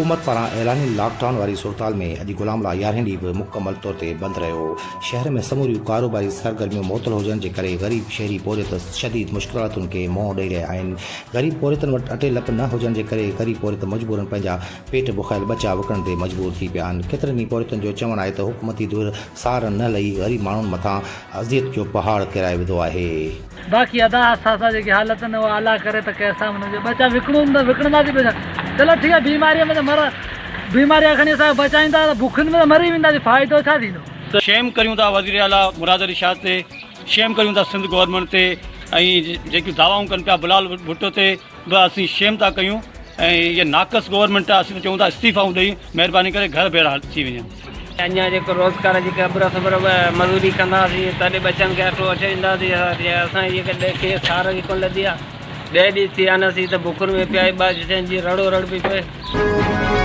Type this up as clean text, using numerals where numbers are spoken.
حڪومت پاران اعلانيل لاڪ ڊائون واري صورتحال ۾ اڄ غلام الله يارهين ڏينهن به مڪمل طور تي بند رهيو. شهر ۾ سموريون ڪاروباري سرگرميون معطل هجڻ جي ڪري غريب شهري پورهيت شديد مشڪلاتن کي منهن ڏئي رهيا آهن. غريب پورهيتن وٽ اٽي لپ نه هجڻ جي ڪري غريب پورهيت مجبورن پنهنجا پيٽ بکايل ٻچا وڪڻڻ تي مجبور ٿي پيا آهن. ڪيترن ئي پورهيتن جو چوڻ آهي ته حڪومتي ڌر سار نه لهي غريب ماڻهن مٿان اذيت جو پهاڙ ڪيرائي وڌو آهي. باقي ادا اسان سان جيڪي حالت آهن اها الله ڪري ته ڪنهن سان به نه هجي ٻچا وڪڻون ته وڪڻنداسين ٻچا چلو ٺيڪ آهي بيماري ۾ ته مر بيماري کان کڻي اسان کي بچائيندا ته بکن ۾ ته مري وينداسين فائدو ڇا ٿيندو. شيم ڪريون ٿا وزير اعليٰ مراد علي شاهه تي شيم ڪريون ٿا سنڌ گورنمينٽ تي ۽ جيڪيون دعوائون ڪن پيا بلال ڀٽو تي به اسين شيم ٿا ڪيون ۽ هيء ناقص گورنمينٽ آهي اسين ته چئون ٿا استعيفائون ڏئي مهرباني ڪري گهر ڀيڙا ٿي وڃن. اڃا جيڪو روزگار جي ڪا ابر سبر مزوري ڪنداسين تڏهن ٻچن کي اٽو وٺي ڏينداسين اسان جي ڪنهن سار جي ڪونه لڌي آهي ڏهه ڏينهن ٿي ويا آهن اسين ته بکن ۾ پيا ٻچن جي رڙو رڙ پئي پئي.